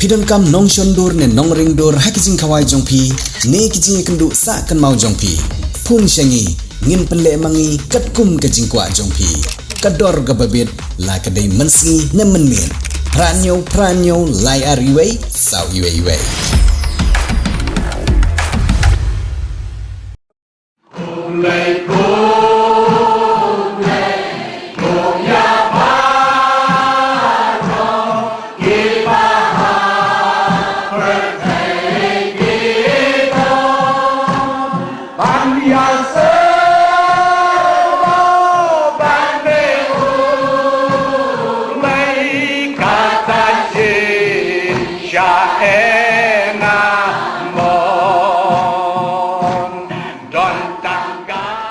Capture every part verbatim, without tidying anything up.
Phi donkam nongshon dur ne nongring dur ha ki jingkhawai jong phi ne ki jingïakynduh sah kynmaw jong phi? Phone sha ngi, ngin pynleh ma ngi katkum ka jingkwah jong phi. Ka dor kaba bit, la ka dei mynsngi ne mynmiet. Phra hynñiew phra hynñiew lai ar wei saw wei wei.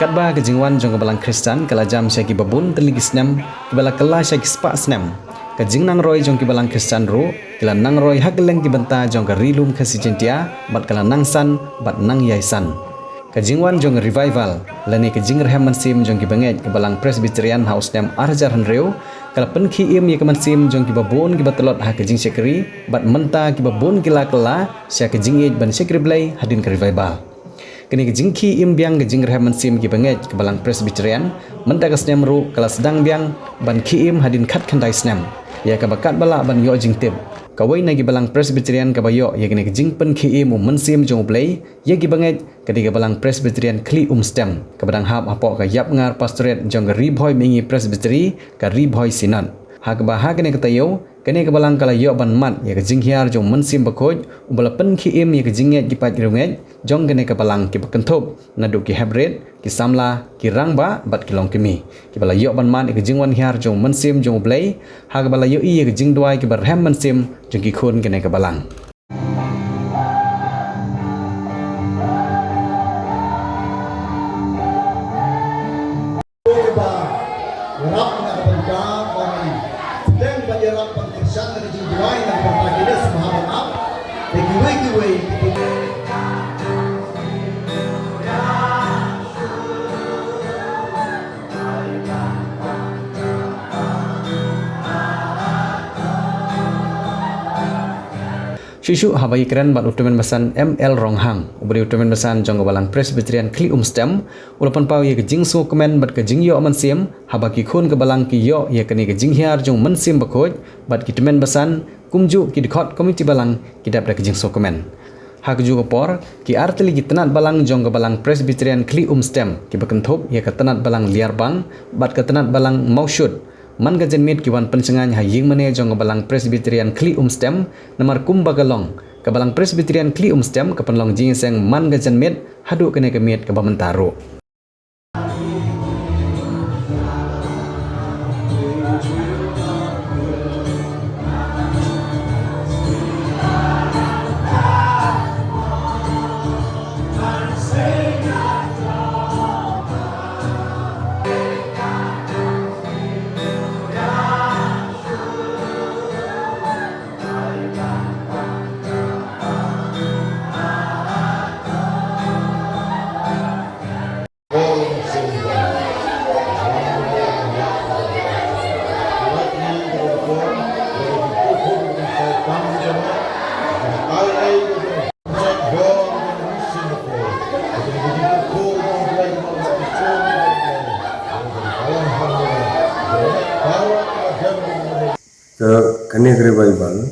Katba ka jingwan jong ka balang Khristan ka la jam sha ki babun tylli ki snem, ki ba la kylla sha ki spah snem, ka jingnang roi jong ki balang Khristan ruh ki la nang roi ha kylleng ki bynta jong ka Ri Lum Khasi Jaintia, bad ka la nang san bad nang ïai san. Ka jingwan jong ka revival lane ka jingrhem mynsiem jong ki bangeit ka balang Presbyterian ha u snem ar hajar hynriew ka la pynkhie im ïa ka mynsiem jong ki babun ki ba tlot ha ka jingshakri, bad mynta ki babun ki la kylla sha ka jingïeit ban shakri Blei hadien ka revival. Kane ka jingkhie im biang ka jingrhem mynsiem ki bangeit ka balang Presbyterian mynta ka snem ruh ka la sdang biang ban khie im hadien khatkhyndai snem, ïa kaba katba lah ban ïoh jingtip, kawei na ki balang Presbyterian kaba ïoh ïa kane ka jingpynkhie im u mynsiem jong U Blei ïa ki bangeit ka dei ka balang Presbyterian Khlieh Umstem, kaba dang hap hapoh ka Ïapngar Pastorate jong ka Ri Bhoi Mihngi Presbytery, ka Ri Bhoi Synod. Ha kaba ha kane ka taïew, kane ka balang ka la ïoh ban mad ïa ka jinghiar jong u Mynsiem Bakhuid, uba la pynkhie im ïa ka jingngeit ki paid riewngeit jong kane ka balang, kiba kynthup naduh ki heprit, ki samla, ki rangbah bad ki longkmie, kiba la ïoh ban mad ïa ka jingwan hiar jong u Mynsiem jong U Blei, ha kaba la ïohi ïa ka jingduwai kiba rhem mynsiem jong ki khun kane ka balang. Shuh shuh haba ïakren bad u tymmen basan M L Ronghang, uba dei u tymmen basan jong ka balang Presbyterian Khlieh Umstem, u la pynpaw ïa ka jingsngewkmen bad ka jingïoh mynsiem haba ki khun ka balang ki ïoh ïa kane ka jinghiar jong u Mynsiem Bakhuid, bad ki tymmen basan kumjuh ki dkhot komiti balang ki dap da ka jingsngewkmen. Ha kajuh ka por, ki artylli ki tnat balang jong ka balang Presbyterian Khlieh Umstem, kiba kynthup ïa ka tnat balang Liarbang bad ka tnat balang Mawshut, man ka janmiet ki wan pynshngaiñ ha ïingmane jong ka balang Presbyterian Khlieh Umstem, namar kumba ka long, ka balang Presbyterian Khlieh Umstem ka pynlong jingïaseng man ka janmiet haduh kane ka miet kaba mynta ruh. Ka kane ka revival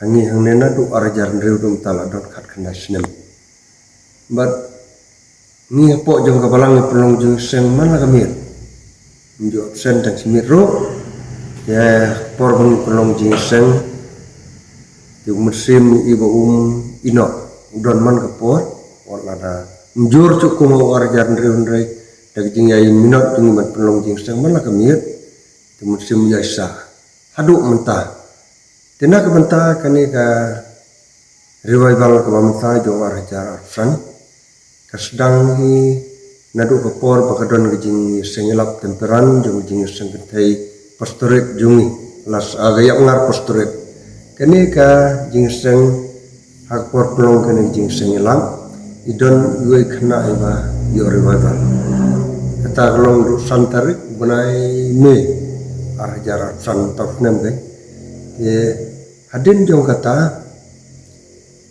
ha ngi hangne naduh ar hajar hynriew ruh mynta la don khatkhyndai snem. Bad ngi hapoh jong ka balang ngi pynlong jingseng man la ka miet. Ngim ju absent tang shi miet ruh. Ïa ka por ba ngi pynlong jingseng, te u Mynsiem i ba um ïehnoh u don man ka por. Wat lada ym jur shuh kum ha u ar hajar hynriew hynrei, da ka jingïaminot jong ngi ban pynlong jingseng man la ka miet, te u Mynsiem u ïaishah haduh mynta. Te na ka bynta kane ka revival kaba mynta jong u ar hajar arphew san, ka sdang hi naduh ka por ba ka don ka jingïaseng ïalap tymperan jong ka jingïaseng kynthei pastorate jong ngi, la s-, ah, ka Ïapngar Pastorate. Kane ka jingïaseng, ha ka por pynlong kane ka jingïaseng ïalap, i don iwei i khynnah iba ïoh revival. Kata ka long naduh san tarik u bnai May, ar hajar arphew san, tarik snem ka. Te Hadien jong kata,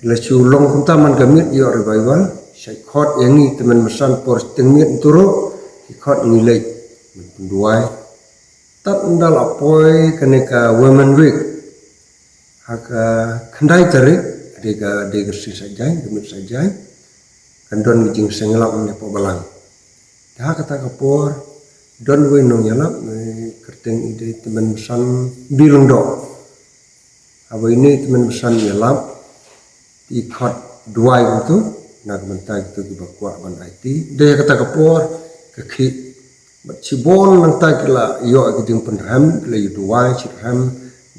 la shu long kumta man ka miet ïoh revival, shait khot ïa ngi tymmen basan por shiteng miet ntu ruh, ki khot ngi leit ban pynduwai. Tad ynda la poi kane ka Women Week, ha ka khyndai tarik, dei ka, dei ka sngi Saitjaiñ, ka miet Saitjaiñ, kan don ka jingseng ïalap ne poh balang. Te ha kata ka por, don wei nongïalap, eh, kyrteng i dei tymmen basan Bilongdoh. Haba ine i tymmen basan ïalap, te i khot duwai kumto, na ka bynta kito kiba kwah ban aiti. Dei ha kata ka por, ka khih. Bad shibun nangta ki la ïoh ki jingpynrhem, ki la ïa duwai, shirhem,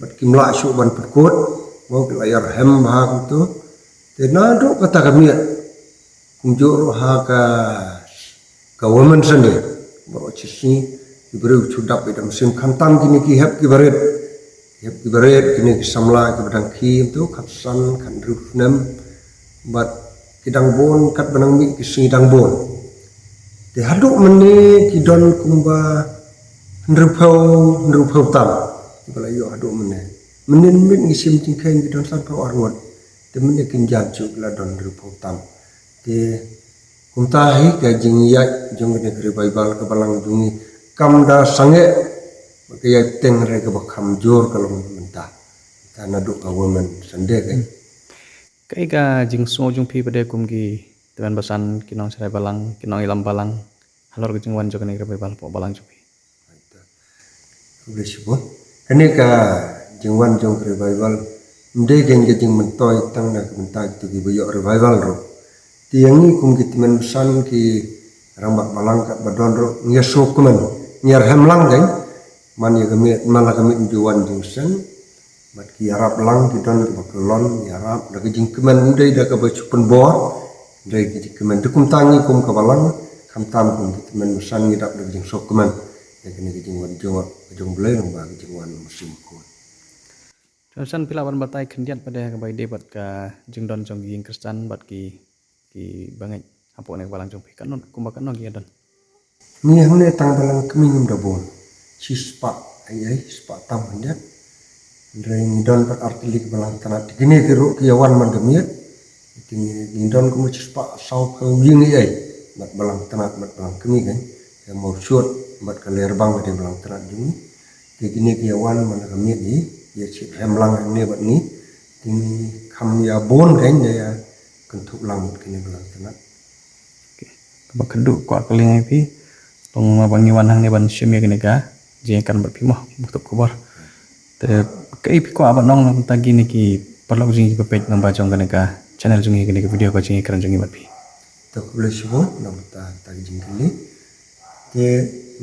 bad kim lah shuh ban pynkut, mo ki la ïarhem bha kumto. Te naduh kata ka miet, kumjuh ruh ha ka, ka Women Sunday. Baroh shi sngi, ki briew ki shu dap ïa ka mynsiem khamtam kine ki hep kiba rit. Ki hep kiba rit, kine ki samla, kiba dang khie, kumto, khatsan, khathynriew snem. Bad ki dang bun, katba nang mih ki sngi dang bun. Te haduh mynne ki don kumba hynriewphew, hynriewphew tam. Kiba la ïoh haduh mynne. Mynne mynmiet ngi shim jingkheiñ ki don sanphew ar ngut. Te mynne kin jan shuh ki la don hynriewphew tam. Te kumta hi ka jingïaid jong kane ka revival ka balang jong ngi kam da sangeh, ka ïaid teng re kaba kham jur ka long mynta. Ka naduh ka Women Sunday ka. Kaei ka jingsngew jong phi pat de kum ki tymmen basan, ki nongshakri balang, ki nongïalam balang halor ka jingwan jong kane ka revival hapoh balang jong phi? Khublei shibun. Kane ka jingwan jong ka revival, ym dei kein ka jingmyntoi tang na ka bynta kito kiba ïoh revival ruh. Te ïa ngi kum ki tymmen basan ki rangbah balang katba don ruh, ngi ïa sngewkmen, ngi ïa rhem lang kein, man ïa ka miet, man la ka miet ym ju wan jingseng, bad ki ïarap lang, ki don kiba kyllon, ïarap da ka jingkmen, ym dei da kaba shu pynbor, ym dei ka jingkmen. Te kumta ngi kum ka balang, khamtam kum ki tymmen basan ngi dap da ka jingsngewkmen ïa kane ka jingwan jong, ka jong U Blei lyngba ka jingwan U Mynsiem Bakhuid. Tymmen basan phi lah ban batai khyndiat pat de kaba ïadei bad ka jingdon jong ki ïing Khristan bad ki, kiba ngeit hapoh kane ka balang jong phi. Katno, kumba katno ki ïa don? Ngi hangne tang balang kmie ngim da bun. Shispah ei ei, shispah tam khyndiat. Hynrei ngi don pat artylli ki balang tnat. Te kine ki ruh ki ïa wan man ka miet. Te ngi, ngi don kumba shispah sawphew ïing ei ei. Bad balang tnat, bad balang kmie kein. Ka Mawshut, bad ka Lyrbang ka dei balang tnat jong ngi. Te kine ki ïa wan man ka miet hi, ïa shirhem lang hangne bad ngi. Te ngi kham ïa bun kein, ïa kynthup lang bad kine balang tnat. Okay. Kaba khadduh kwah kylli ïa phi, long ma ba ngi wan hangne ban shim ïa kane ka jingïakren bad phi mo, ba khutup khubor. Te kaei phi kwah ban ong na bynta kine ki paralok jong ngi kiba peit lyngba jong kane ka channel jong ngi, kane ka video ka jingïakren jong ngi bad phi? Te khublei shibun na bynta kata ka jingkylli. Te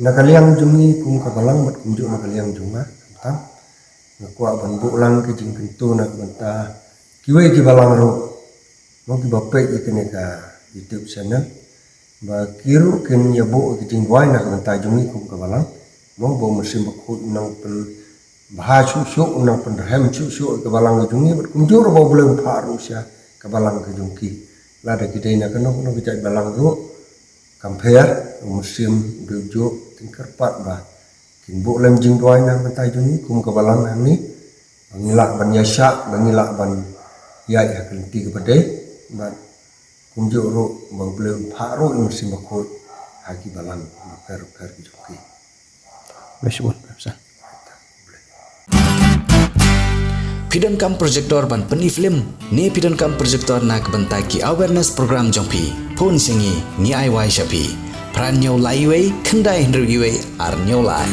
na ka liang jong ngi kum ka balang bad kumjuh na ka liang jong nga, khamtam nga kwah ban buh lang ka jingkyntu na ka bynta kiwei ki balang ruh, mo kiba peit ïa kane ka YouTube channel, ba ki ruh kin ïa buh ka jingduwai na ka bynta jong ngi kum ka balang, mo ba U Mynsiem Bakhuid un nang pynbha shuh shuh, un nang pynrhem shuh shuh ïa ka balang ka jong ngi, bad kumjuh ruh ba U Blei un phah ruh sha ka balang ka jong ki. Lada ki dei na kano kano ka jait balang ruh, kam pher, U Mynsiem u dei u juh, te ngi kyrpad ba kin buh lem jingduwai na ka bynta jong ngi kum ka balang hangne, ba ngi lah ban ïaishah, ba ngi lah ban ïaid ha ka lynti kaba dei, bad kumjuh ruh ba U Blei un phah ruh ïa U Mynsiem Bakhuid ha ki balang bapher bapher ki jong ki. Khublei shibun, Pastor. Phi donkam projector ban pyni film ne phi donkam projector na ka bynta ki awareness program jong phi? Phone sha ngi, ngi ai wai sha phi. Phra hynñiew lai wei, khyndai hynriew wei, ar hynñiew lai.